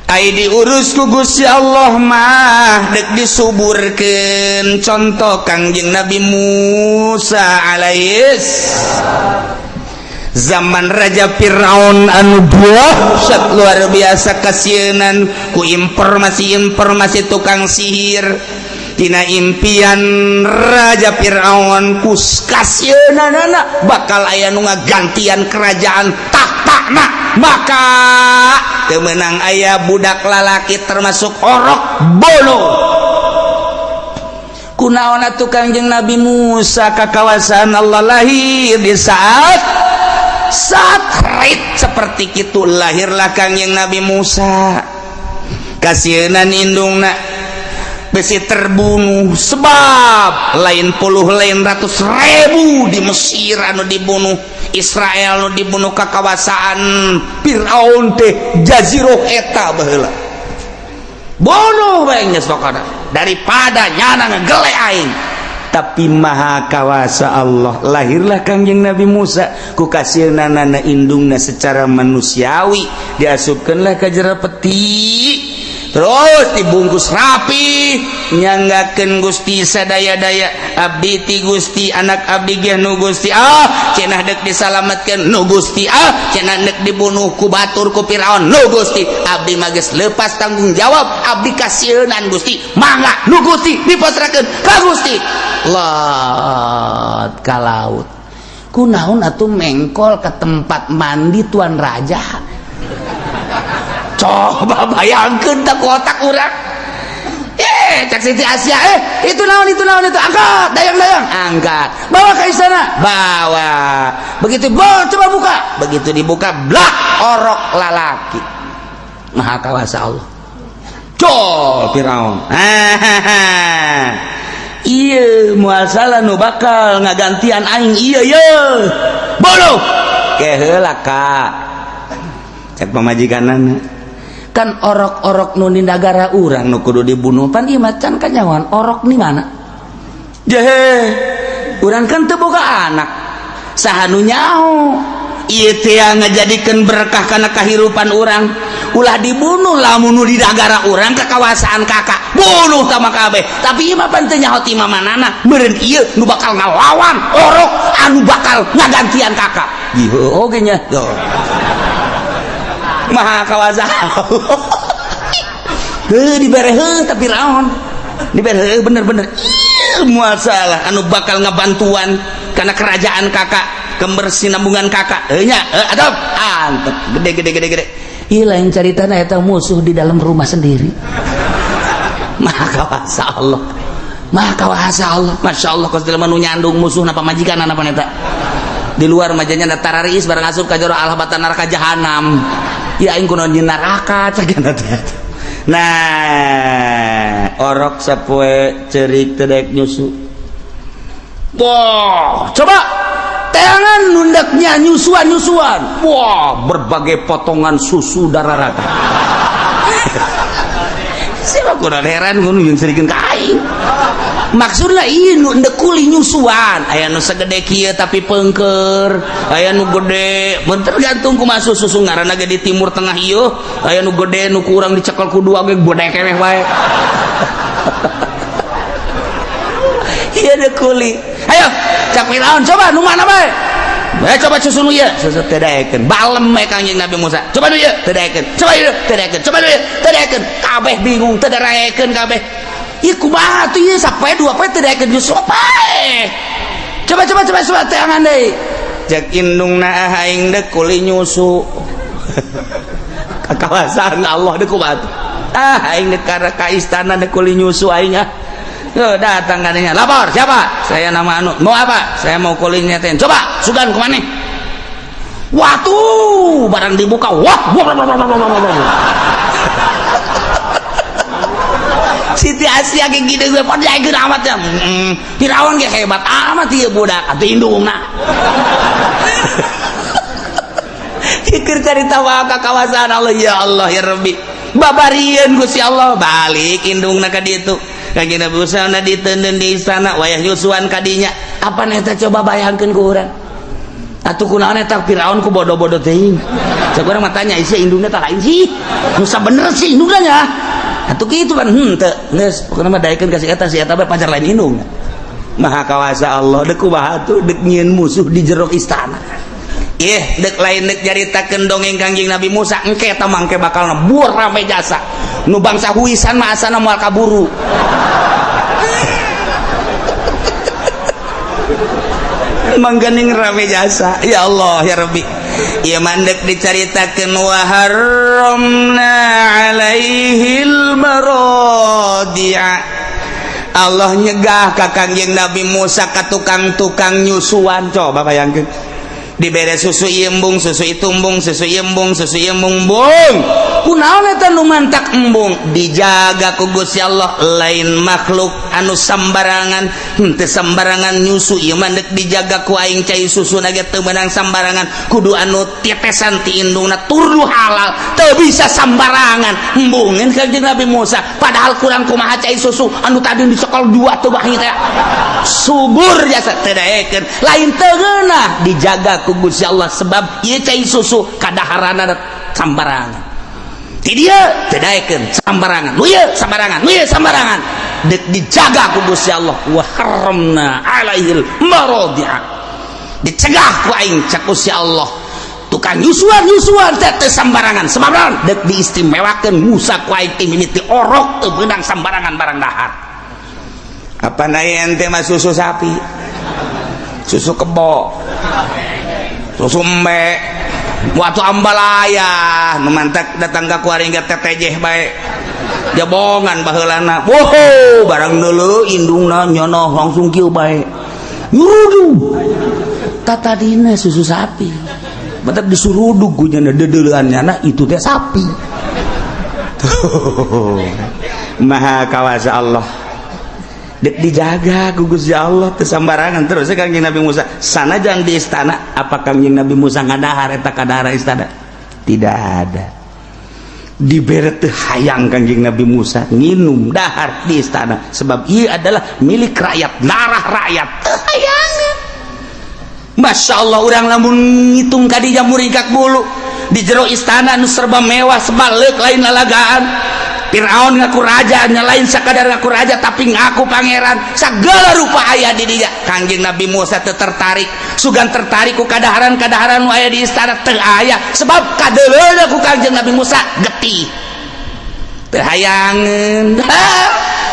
ai diurus ku Gusti Allah mah dek disuburkeun. Contoh Kangjeng Nabi Musa alaihis zaman Raja Fir'aun anu dahsyat luar biasa kasieunan ku informasi-informasi tukang sihir tina impian Raja Fir'aun ku kasieunanana bakal aya nu ngagantian kerajaan tahtana, maka teu meunang aya budak lalaki termasuk orok bolo. Kunaon atuh Kangjeng Nabi Musa ka kawasan Allah lahir di saat saat rit seperti itu lahirlah Kangjeng Nabi Musa. Kasieunan indungna besi terbunuh sebab lain puluh lain ratus ribu di Mesir anu dibunuh, Israel anu dibunuh ke kawasaan Fir'aun teh jaziroh eta baheula bunuh bae geus pokona daripada nyana ngegele aing. Tapi maha kawasa Allah lahirlah Kangjeng Nabi Musa ku kasieunana indungna secara manusiawi diasupkeunlah ka jero peti terus dibungkus rapi nyanggakeun Gusti sadaya-daya abdi ti Gusti anak abdi ge nu Gusti ah cenah deuk disalametkeun nu Gusti ah cenah deuk dibunuh ku batur ku Firaun nu Gusti abdi mah geus lepas tanggung jawab abdi kasieunan Gusti mangga nu Gusti dipasrahkeun ka Gusti. Lot ka laut kunaon atuh mengkol ke tempat mandi tuan raja. Coba bayangkan tak kotak urang. Cak Siti Asia, itu naon itu naon itu, angkat dayang-dayang, angkat, bawa ke istana, bawa. Begitu bawa, coba buka, begitu dibuka, blak, orok lalaki. Maha kawasa Allah. Col Firaun. Iya, moal salah nu bakal ngagantian aing iya ye. Bolo. Keheula ka. Cek pamajikanana. Kan orok-orok nu di nagara urang nu kudu dibunuh pan ieu mah can kanyawan orok di mana? Jehe, urang kan teu boga anak. Saha nu nyaho? Ieu teh ngajadikeun berkah kana kahirupan urang. Ulah dibunuh lamun nu di nagara urang kekawasaan kakak bunuh tama kabeh. Tapi ieu mah pan teu nyaho ti mamanana, meureun ieu nu bakal ngalawan orok anu bakal ngagantian kakak. Ieu oge nya. Maha kawasa. Heuh dibere heuh tapi raon. Dibere heuh bener-bener. Ieu masalah anu bakal ngabantuan karena kerajaan kakak, kebersinambungan kakak. Heuh nya, heuh atop. Antep gede gede gede gede. Ih lain caritana eta musuh di dalam rumah sendiri. Maha kawasa Allah. Maha kawasa Allah. Masya Allah kos jelema nu nyandung musuh napa majikan napa eta. Di luar majanya tarariis barang asup ka jero alhabatan neraka jahanam. Ya aing kunaon di neraka cagana teh. Nah, orok sapoe ceurik teu daek nyusu. Wah, coba teangan nundaknya nyusuan-nyusuan. Wah, berbagai potongan susu darah rata. Siapa kurang heran ngono jeung serikeun ka aing. Maksudna ieu nu endek kuli nyusuan, aya nu sagede kieu tapi pengker, aya nu gede, mun tergantung kumaha susu ngaranna ge di Timur Tengah ieu, aya nu gede nu kurang dicekel ku dua ge gede keneh wae. Ieu deuk kuli. Ayo, cak Firaun coba nu mana bae? Coba susu nu ieu, susu teu daekeun. Balem we Kangjeng Nabi Musa. Coba nu ieu, teu daekeun. Coba ieu, teu daekeun. Coba nu ieu, teu daekeun. Kabeh bingung teu daekeun kabeh. Ieu kumaha tuh ieu sapoe dua poe teu daekeun nyusu bae. Coba coba coba coba teangan deui. Cek indungna aing deuk kuli nyusu. Kakawasaan Allah deuk kumaha tuh. Ah aing deuk ka istana deuk kuli nyusu aing ah. Tuh, datang katanya, lapor siapa? Saya nama anu. Mau apa? Saya mau kulinya ten. Coba, sugan kemana? Waktu barang dibuka, wah, wah, wah, wah, wah, wah, wah. Siti Asia kayak gini gue pada jaga amat ya. Firaun kayak hebat amat ieu budak atuh indungna. Pikir carita wae ka kawasan Allah ya Allah ya Rabbi. Babarieun Gusti Allah balik indungna ka ditu. Kanjeng Nabi Musa na diteundeun di istana wayah nyusuan kadinya. Apa eta coba bayangkeun ku urang? Atuh kunaon eta Firaun ku bodoh-bodoh teuing. Cek urang mah tanya isi indungna tah lain sih. Nu sabener sih indungna nya. Atuh kitu pan henteu. Geus pokona mah daekeun ka si eta bae pacar lain indungna. Maha kawasa Allah deuk kumaha tuh deuk nyieun musuh di jero istana. Ih, dek lain dek nyaritakeun dongeng Kangjeng Nabi Musa engke eta mangke bakal nebur rame jasa. Nu bangsa huisan mah asana moal kaburu. Mangganing rame jasa. Ya Allah ya Rabbi. Ieu mandek dicaritakeun wa harramna alaihil maradi'a. Allah nyegah ka Kangjeng Nabi Musa ka tukang-tukang nyusuan. Coba bayangkeun. Dibere susu embung, susu itu embung, susu embung, susu embung, bung. Kunaon eta nu mantak embung? Dijaga ku Gusti Allah, lain makhluk anu sambarangan, henteu sambarangan nyusu ieu mah deuk dijaga ku aing cai susuna ge teu meunang sambarangan, kudu anu tetesan ti indungna turdu halal, teu bisa sambarangan. Embungeun Kangjeng Nabi Musa, padahal kurang kumaha cai susu anu tadi dicekel dua teu bahi teh. Subur jasa teu daekeun, lain teu ngeunah dijaga ku Gusti Allah sebab ieu cai susu kadaharana sambarangan. Ti dieu teu daekeun sambarangan. Nu ieu sambarangan, nu ieu sambarangan. Deuk dijaga ku Gusti Allah wa harramna alaihil maradi'a. Dicegah ku aing cak Gusti Allah. Tukang nyusuan-nyusuan teh teu sambarangan. Sebab naon? Deuk diistimewakeun Musa ku aing ti mimiti orok teu meunang sambarangan barang dahar. Apa aya ente mah susu sapi? Susu kebo. Susu embe waktu ambalaya nu mantak datang ka kuari ge tetejeh bae jabongan baheulana woho barang deuleu indungna nyono langsung kieu bae nyurudug tatadina susu sapi batak disurudug ku nya deudeuleun nyana itu teh sapi. Maha kawasa Allah. Dijaga ku Gusti Allah teu sambarangan terus Kangjeng Nabi Musa sanajan di istana apa Kangjeng Nabi Musa ngadahar eta kadahar istana tidak ada dibere teu hayang Kangjeng Nabi Musa nginum dahar di istana sebab ieu adalah milik rakyat, darah rakyat teu hayangan. Masya Allah, urang lamun ngitung kadinya muringkak bulu di jero istana nu serba mewah sebalik lain lalagaan. Fir'aun ngaku raja, lain sakadar ngaku raja tapi ngaku pangeran, segala rupa aya di dia. Kangjeng Nabi Musa teu tertarik, sugan tertarik ku kadaharan-kadaharan nu aya di istana teu aya, sebab kadeuleuna ku Kangjeng Nabi Musa getih teu hayangeun.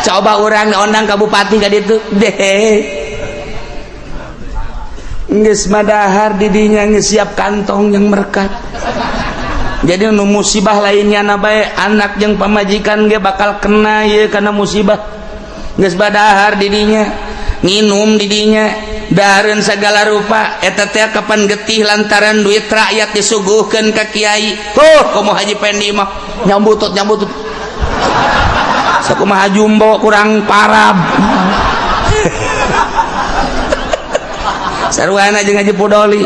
Coba urang diondang ka bupati ka ditu deh, geus madahar di dinya, geus siap kantong yang merekat. Jadi nu musibah lainnya na bae, anak jeung pamajikan ge bakal kena ye karena musibah. Geus badahar di dinya, nginum di dinya, dahareun segala rupa. Eta teh kapan getih lantaran duit rakyat disuguhkeun ka kiai. Tuh komo Haji Pendi mah nyambutut nyambutut sakumaha jumbo kurang parab sarwana jeung Haji Pudoli.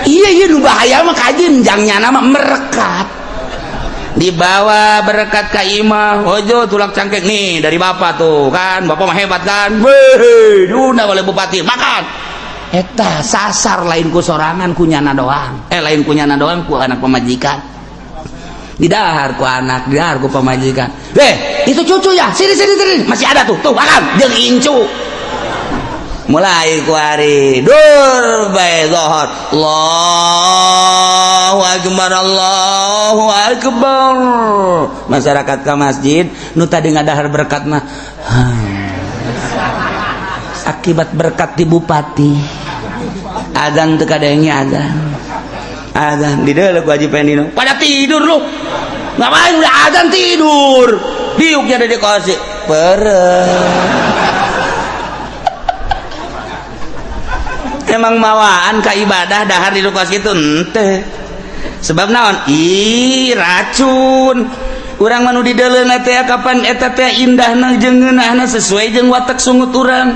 Iya iya nu bahaya mah kajin jangnya nama merekat, dibawa berkat ka imah ojo tulak cangkek nih dari bapak tuh kan, bapak mah hebat kan, weh diundang oleh bupati makan. Eta sasar lain ku sorangan, ku nyana doang, lain ku nyana doang, ku anak pemajikan didahar, ku anak didahar, ku pemajikan. Itu cucu ya, sini sini sini, masih ada tuh tuh makan jeung incu. Mulai ku hari dur bae zuhur, Allahu akbar Allahu akbar, masyarakat ka masjid nu tadi ngadahar berkat mah akibat berkat di bupati. Azan teu kadenge, azan azan di deuleu ku Haji Pendino pada tidur lu, ngapain udah azan tidur, diuknya ada di kosi pereh. Emang mawaan ka ibadah dahar di kos kitu henteu, sebab naon ih racun. Urang mah nu di deuleuna teh kapan eta teh indahna jeung ngeunahna sesuai jeung watak sungut urang.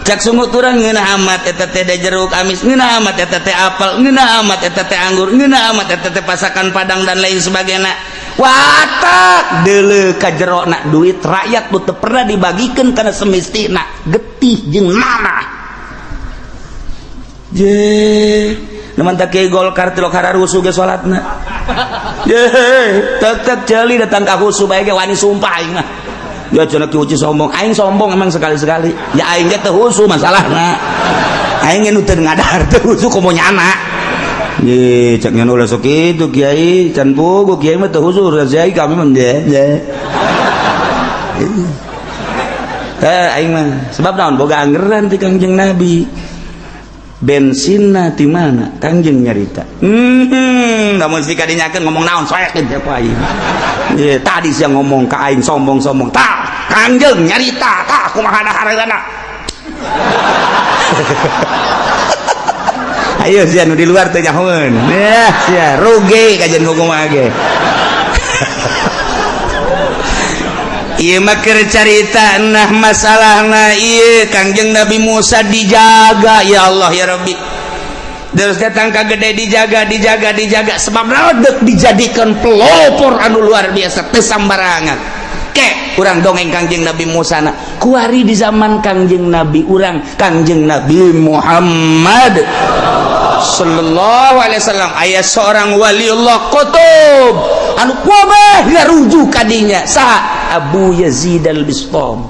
Cak sungut urang ngeunah amat eta teh jeruk amis, ngeunah amat eta teh apel, ngeunah amat eta teh anggur, ngeunah amat eta teh pasakan padang dan lain sebagainya. Watak deuleu ka jerona duit rakyat nu teu pernah dibagikeun kana semestina, getih jeung nanah. Je, neman tak kiai Golkar tilok hararusuh ge salatna. Je, tetep jeli datang ka husu bae ge wani sumpah aing mah. Ya cenah ki uci sombong, aing sombong emang sekali-sekali. Ya aing ge teu husu masalahna. Aing ge nu teu ngadahar teu husu komo nyana. Ye, cek nya ulah sok kitu kiai, can pugu kiai mah teu husu, kiai kami mah je. Teh aing mah sebab naon boga anggeran ti Kangjeng Nabi. Bensinna ti mana Kangjeng nyarita. Lamun si kadinyakeun ngomong naon soekeun siapa aing. Ye, tadi sia ngomong ka aing sombong-sombong. Tah, Kangjeng nyarita, tah kumaha dahareunana. Ayo sia nu di luar teh nyahoeun. Yah, sia rugi kajian kumaha ge. Ieu mah keur carita nah masalahna ieu Kangjeng Nabi Musa dijaga ya Allah ya Rabbi. Terus datang ka gede dijaga dijaga dijaga sebab naon deuk dijadikeun pelopor anu luar biasa teu sambarangan. Ke urang dongeng Kangjeng Nabi Musa na kuari di zaman Kangjeng Nabi urang Kangjeng Nabi Muhammad sallallahu alaihi wasallam aya seorang waliullah qutub anu kabeh ngarujuk ka dinya saha Abu Yazid Al-Bistami,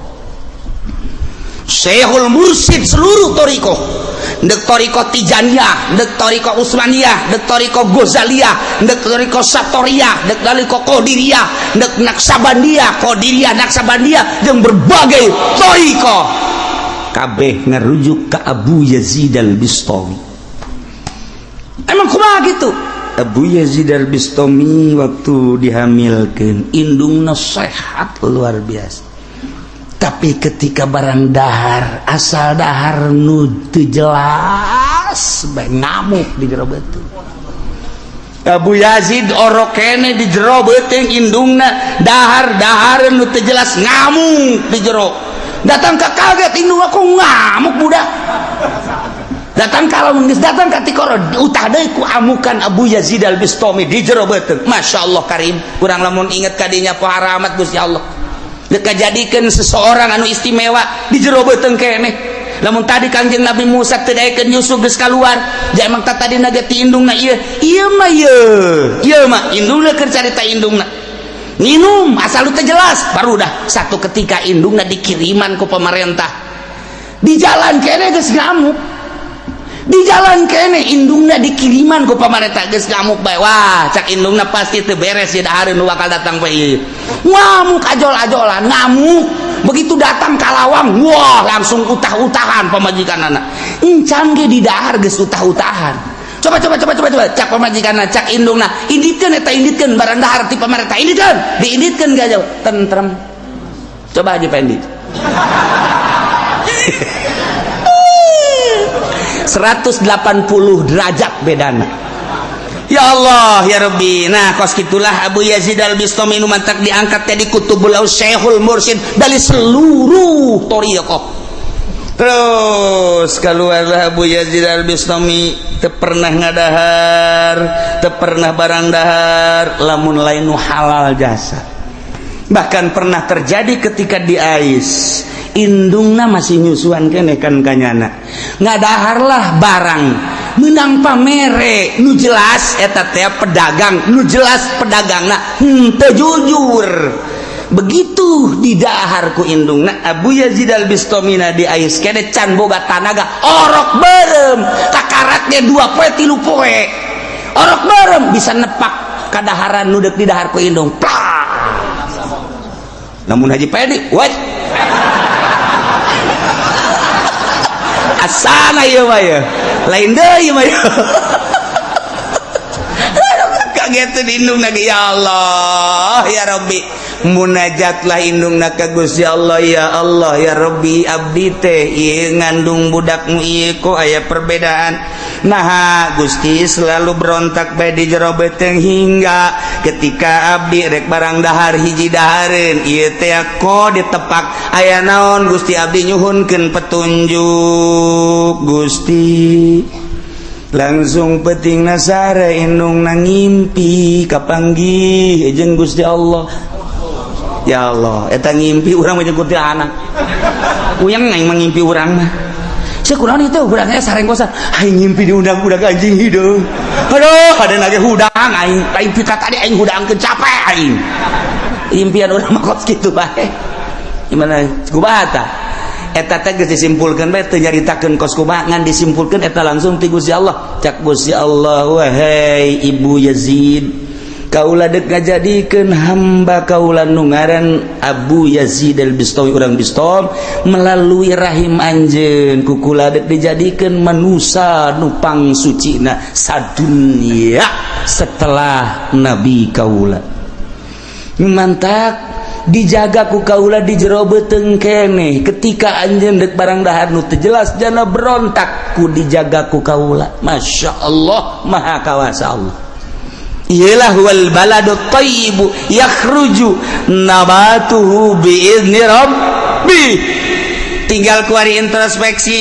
Syekhul Mursyid seluruh thariqah, ndek thariqah Tijaniyah, ndek thariqah Utsmaniyah, ndek thariqah Ghazaliyah, ndek thariqah Satoriyah, ndek thariqah Qadiriyah, ndek Naksabandiyah, Qadiriyah, Naksabandiyah jeung berbagai thariqah kabeh ngarujuk ka Abu Yazid Al-Bistami. Emang kumaha gitu? Abu Yazid Al-Bistami waktu dihamilkan indungna sehat luar biasa, tapi ketika barang dahar asal dahar nu teu jelas bae ngamuk di jero beuteung. Abu Yazid orok kene di jero beuteung indungna dahar dahareun nu teu jelas ngamuk di jero. Datang ka kaget indung aku ngamuk budak. Datang kalau geus datang ka tikoro utah deui ku amukan Abu Yazid Al-Bistami di jero beuteung. Masya Allah karim, urang lamun inget ka dinya pohara amat Gusti Allah. Dek kajadikeun seseorang anu istimewa di jero beuteung keneh. Lamun tadi Kangjeng Nabi Musa teu daekeun nyusu geus kaluar, ja emang tah tadi naga ti indungna ieu. Ieu mah ieu. Ieu mah indungna keur carita indungna. Minum asal lu teu jelas, baru dah satu ketika indungna dikiriman ku pemerintah. Di jalan kene geus ngamuk. Di jalan kene indungna dikiriman ku pemerintah geus ngamuk bae. Wah, cak indungna pasti teu beres ya dahareun nu bakal datang bae ieu. Ngamuk ajol-ajolan, ngamuk. Begitu datang ka lawang, wah langsung utah-utahan pamajikanana. Encan ge di dahar geus utah-utahan. Coba coba coba coba coba cak pamajikanna, cak indungna, inditkeun eta, inditkeun barang dahar ti pemerintah, inditkeun, diinditkeun gak jauh, tentrem. Coba aja Pendi. 180 derajat bedana. Ya Allah ya Rabbi. Nah, kos gitulah Abu Yazid Al-Bistami nu mantak diangkat jadi kutubul Syekhul Mursyid dari seluruh thariqah. Terus keluarlah Abu Yazid Al-Bistami, teu pernah ngadahar, teu pernah barang dahar lamun lain nu halal jasa. Bahkan pernah terjadi ketika di Ais, indungna masih nyusuan kene kan kanyana, ngadaharlah barang menang pamere nu jelas eta teh pedagang, nu jelas pedagangna henteu jujur. Begitu didahar ku indungna, Abu Yazid Al-Bistamina di Ais kene can boga tanaga, orok berem kakaraknya 2 poe 3 poe, orok berem bisa nepak kadaharan nu deuk didahar ku indung. Plak. Namun Haji Pedi what asana ieu mah ya lain deui mah ya. Kaget indung lagi, ya Allah ya Rabbi, munajatlah indungna ka Gusti Allah, ya Allah ya Rabbi, abdi teh ieu ngandung budakmu ieu kok aya perbedaan. Nah Gusti selalu berontak bae di jero beuteung hingga ketika abdi rek barang dahar hiji dahareun ieu teh kok ditepak aya naon. Gusti, abdi nyuhunkeun petunjuk Gusti. Langsung peting nasara indung nang ngimpi kapanggih jeung Gusti Allah. Ya Allah, eta ngimpi urang mah jeung kuntilanak uyang aing mah ngimpi urang mah. Sia kunaon itu urang sareng kosan aing ngimpi diundang budak anjing hideung. Aduh, ada lagi hudang aing, aing pika tadi aing hudangkeun capek aing. Impian urang mah kos kitu bae. Gimana kumaha tah? Eta teh geus disimpulkeun bae, teu nyaritakeun kos kumaha, ngan disimpulkeun eta langsung ti Gusti Allah. Cak Gusti Allah, wahai Ibu Yazid, kaula dek ngajadikeun hamba kaula nu ngaran Abu Yazid Al-Bistami urang Bistom melalui rahim anjeun ku kula dek dijadikeun manusa nu pangsucina sadunya setelah nabi kaula. Mantak dijaga ku kaula di jero beuteung keneh ketika anjeun dek barang dahar nu teu jelas jana berontak ku dijaga ku kaula. Masya Allah, maha kawasa Allah. Iyalah wal baladu thayyibu yakhruju nabatuhu biizni rabbi. Tinggal kuari introspeksi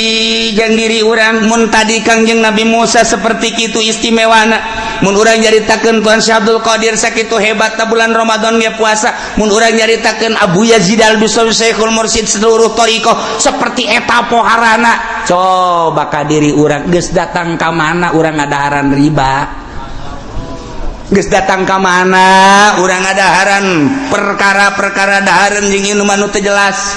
jang diri urang. Mun tadi Kangjeng Nabi Musa seperti kitu istimewana, mun urang nyaritakeun Tuan Syekh Abdul Qadir sakitu hebat bulan Ramadan ge puasa, mun urang nyaritakeun Abu Yazid Al-Bistami Syekhul Mursyid seluruh thariqah seperti eta poharana, coba ka diri urang, geus datang ka mana urang ngadaharan riba, geus datang ka mana urang ngadaharan perkara-perkara dahareun jeung inuman nu teu jelas.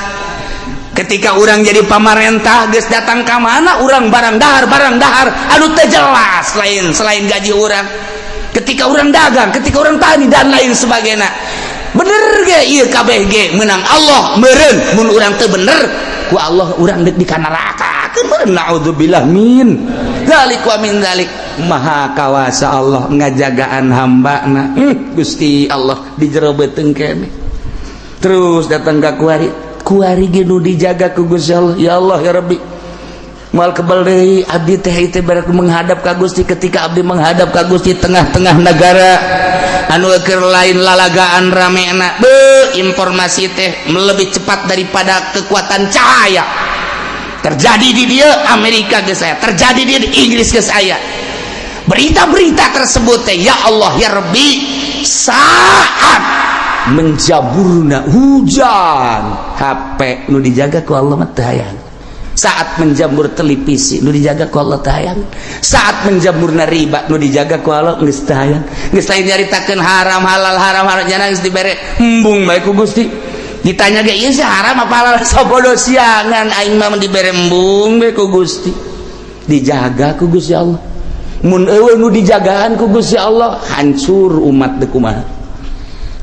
Ketika urang jadi pamarentah, geus datang ka mana urang barang dahar barang dahar anu teu jelas lain selain gaji urang. Ketika urang dagang, ketika urang tani dan lain sebagainya, bener ge ieu kabeh ge menang Allah meureun. Mun urang teu bener ku Allah urang deuk di kana neraka meureun, naudzubillah min dzalik wa min dzalik. Maha kawasa Allah ngajagaan hamba-na. Gusti Allah di jero beuteung keneh. Terus datang ka kuari, kuari ge nu dijaga ku Gusti Allah. Ya Allah ya Rabbi, moal kebal deui abdi teh teh barak menghadap ka Gusti. Ketika abdi menghadap ka Gusti tengah-tengah negara anu keur lain lalagaan ramena be informasi teh lebih cepat daripada kekuatan cahaya. Terjadi di dia Amerika geus aya, terjadi di Inggris geus aya berita-berita tersebut teh. Ya Allah ya Rabbi, saat menjaburna hujan HP nu dijaga ku Allah mah teu hayang. Saat menjamur televisi nu dijaga ku Allah teh hayang, saat menjamurna riba nu dijaga ku Allah geus teh hayang. Geus lain nyaritakeun haram halal, haram halal, nyana geus dibere embung bae ku Gusti. Ditanya ge, ieu sih haram apa halal? Sabodo siangan, aing mah dibere embung bae ku Gusti, dijaga ku Gusti Allah. Mun eueuh nu dijagaan ku Gusti Allah, hancur umat. Deuk kumaha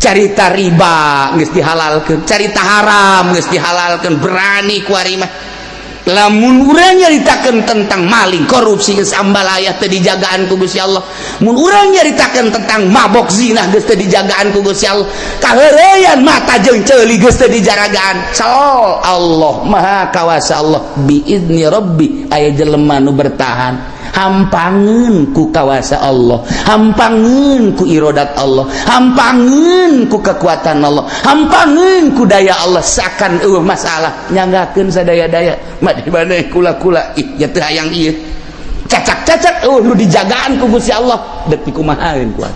carita riba geus dihalalkeun, carita haram geus dihalalkeun, berani ku ari mah. Lamun urang nyaritakeun tentang maling, korupsi, geus ambalaya, teu dijagaan ku Gusti Allah. Mun urang nyaritakeun tentang mabok, zina, geus teu dijagaan ku Gusti Allah. Kaheureuyan mata jeung ceuli geus teu dijaragaan. Sal Allah Maha Kawasa. Allah biizni Rabbi aya jelema nu bertahan, hampangeun ku kawasa Allah, hampangeun ku irodat Allah, hampangeun ku kekuatan Allah, hampangeun ku daya Allah, seakan eueuh masalah, nyanggakeun sadaya-daya mah di mana kula-kula. Ih, ya teu hayang ieu, cacak-cacak eueuh nu dijagaan ku Gusti Allah. Deuk dikumahaeun kuat?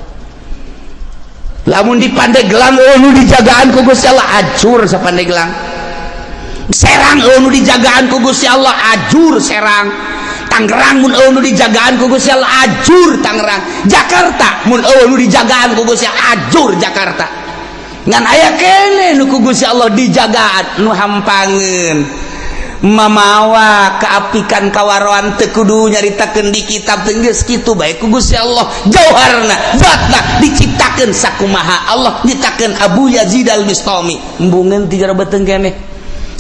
Lamun di Pandeglang eueuh nu dijagaan ku Gusti Allah, acur sapandeglang. Serang eueuh nu dijagaan ku Gusti Allah, ajur Serang. Tangerang mun eueuh nu dijagaan ku Gusti Allah, ajur Tangerang. Jakarta mun eueuh nu dijagaan ku Gusti Allah, ajur Jakarta. Ngan aya keneh nu ku Gusti Allah dijagaan, nu hampangeun, mamawa keapikan kawaroan, teu kudu nyaritakeun di kitab teu, geus kitu bae ku Gusti Allah. Jauharna, zatna diciptakeun sakumaha Allah nyiptakeun Abu Yazid Al-Bistami, embungeun ti jero beuteung keneh.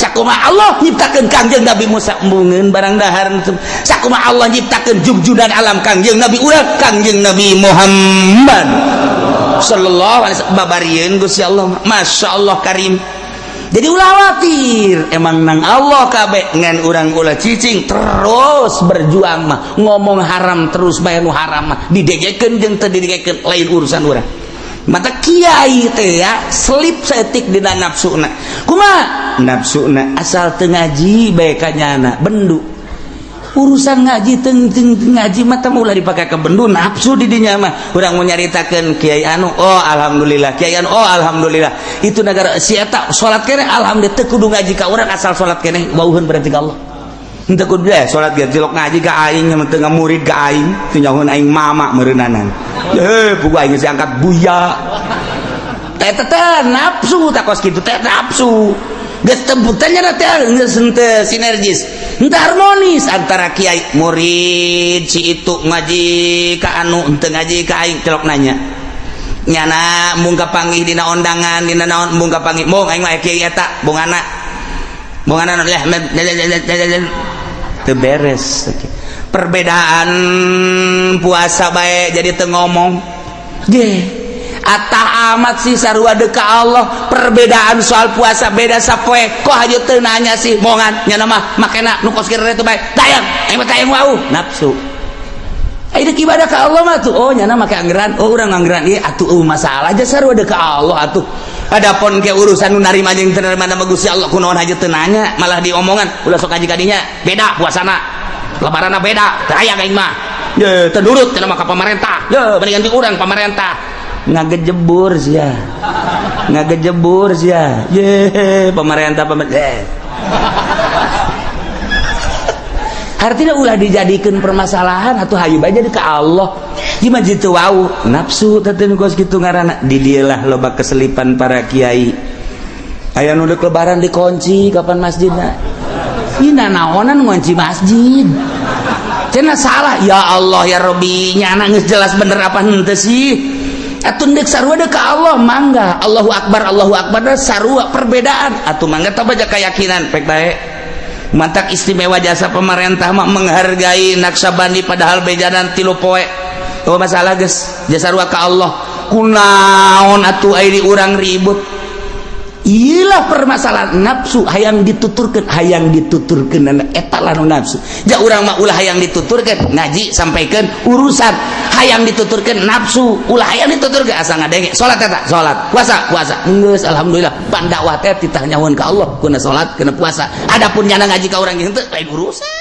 Sakumaha Allah nyiptakeun Kangjeng Nabi Musa, embungeun barang dahar. Sakumaha Allah nyiptakeun jugjudan alam Kangjeng Nabi urang, Kangjeng Nabi Muhammad sallallahu alaihi wasallam, babarieun Gusti Allah. Masya Allah karim. Jadi ulah khawatir, emang nang Allah kabeh. Ngan urang ulah cicing, terus berjuang mah. Ngomong haram terus bae, nu haram mah didegekeun jeung teu didegekeun lain urusan urang. Mata kiai teh ya selip saeutik dina nafsuna. Kumaha nafsuna? Asal teu ngaji bae ka nyana bendu. Urusan ngaji teng teng ngaji mah teh ulah dipake ke bendu nafsu. Di dinya mah urang mau nyaritakeun kiai anu, oh alhamdulillah, kiai anu, oh alhamdulillah, itu negara si eta salat keneh, alhamdulillah. Teu kudu ngaji ka urang, asal salat keneh wauheun berarti ka Allah. Henteu kudu deh salat ge cilok ngaji ka aing, teu murid ka aing, teu nyahoeun aing mama meureunnanan. Heh, pugu aing geus diangkat buya. Teh teh nafsu tak kos kitu teh nafsu. Geus tebutannya teh geus henteu sinergis, henteu harmonis antara kiai murid. Si itu ngaji ka anu, henteu ngaji ka aing, celok nanya. Nyana mung kapanggih dina ondangan, dina naon mung kapanggih. Mung aing mah kiai eta, bungana. Bungana leh teu beres. Perbedaan puasa bae jadi teu ngomong. Ge atah amat sih, sarua deuk ka Allah. Perbedaan soal puasa beda sapoe, kok hayu teu nanya sih mongan nyana mah makena nu kos kieu itu bae tayang, aing mah tayang wau nafsu. Ayo deuk ibadah ka Allah mah tuh, oh nyana make anggeran, oh urang anggeran ieu atuh eueuh masalah aja, sarua deuk ka Allah atuh. Adapun ke urusan nu narima jeung teu narima nama Gusti Allah, kunaon haja teu nanya, malah diomongan ulah sok ngaji ka dinya, beda puasana, lebaranna beda, teu aya aing mah. Ye, teu nurut cenah mah ka pamarentah. Ye, mendingan di urang pamarentah. Ngagejebur sia. Ngagejebur sia. Ye, pemerintah pemerintah. Artinya ulah dijadikan permasalahan atau hayu bae jadi ke Allah. Gimana jitu wau nafsu teh kos kitu ngaranna. Di dieulah loba keselipan para kiai. Aya nu deuk lebaran dikunci kapan masjidna. Ih, naonan ngunci masjid? Cenah salah. Ya Allah ya Rabbi, nyana geus jelas bener apa henteu sih? Atuh deuk sarua deuk ka Allah mangga. Allahu akbar, Allahu akbar sarua perbedaan. Atuh mangga tah baca keyakinan pek bae. Mantak istimewa jasa pemerintah mah menghargai Naksabandi padahal bejanan 3 poe. Oh masalah geus jasa sarua ka Allah. Kunaon atuh ai di urang ribut? Iyalah permasalahan nafsu, hayang dituturkeun, hayang dituturkeun eta lah nu nafsu. Ja urang mah ulah hayang dituturkeun, ngaji sampaikeun urusan, hayang dituturkeun nafsu, ulah hayang dituturkeun asa ngadenge. Salat eta, salat, puasa, puasa. Geus alhamdulillah, pan dakwah teh titah nyahoan ka Allah, kuna salat, kuna puasa. Adapun nyana ngaji ka urang henteu lain urusan.